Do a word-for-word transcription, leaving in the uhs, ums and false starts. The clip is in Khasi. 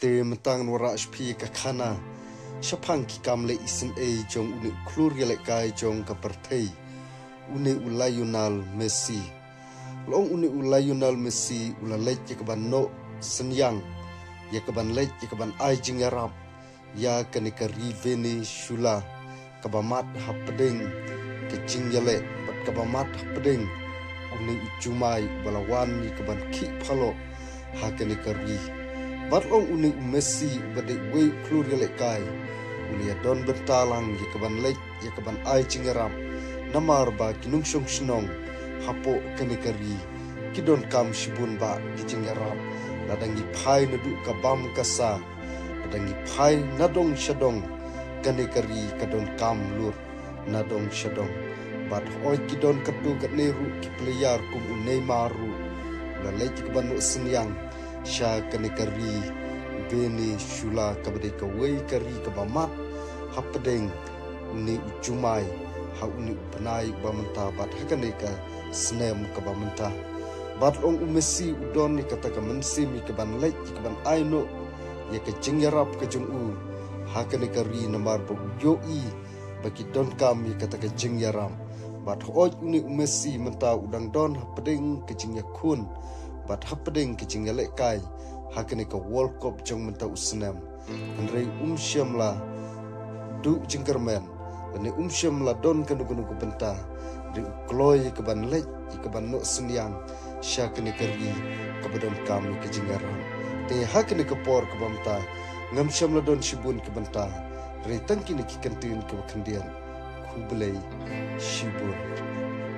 Te mynta ngan wallam sha phi ka khana shaphang ki kam leh isynei jong une u khlur ïalehkai jong ka pyrthei, une u Lionel Messi. La ong une u Lionel Messi u la leit ïa kaban noh synñiang, ïa kaban leit ïa kaban ai jingïarap ïa kane ka ri Venezuela kaba mad hapdeng ka jingïaleh bad kaba mad hapdeng une u jumai uba la wan ïa kaban khih phaloh ha kane ka ri. Bad la ong une u Messi uba dei uwei u khlur ïalehkai u la ïadon bynta lang ïa kaban leit ïa kaban ai jingïarap, namar ba ki nongshong shnong hapoh kane ka ri ki donkam shibun bah ki jingïarap. Lada ngi phai naduh ka bam ka sa, lada ngi phai nadong shadong, kane ka ri ka donkam lut nadong shadong. Bad hooid ki don katto katne ruh ki player kum u Neymar ruh u la leit ïa kaban noh synñiang sha kane ka ri Venezuela kaba dei kawei ka ri kaba mad hapdeng une u jumai ha une u bnai uba mynta bad ha kane ka snem kaba mynta. Bad la ong u Messi u don ïa kata ka mynsiem ïa kaban leit ïa kaban ai noh ïa ka jingïarap ka jong u ha kane ka ri namar ba u ïohi ba ki donkam ïa kata ka jingïarap. Bad hooid une u Messi mynta u dang don hapdeng ka jingïakhun bad hapdeng ka jingïalehkai ha kane ka World Cup jong mynta u snem. Hynrei um shym la duh jingkyrmen lane um shym la don kano kano ka bynta, hynrei u kloi ïa kaban leit ïa kaban noh synñiang sha kane ka ri kaba donkam ïa ka jingïarap. Te ha kane ka por kaba mynta ngam shym la don shibun ki bynta, hynrei tang kine ki kyntien kiba khyndiat. Khublei shibun.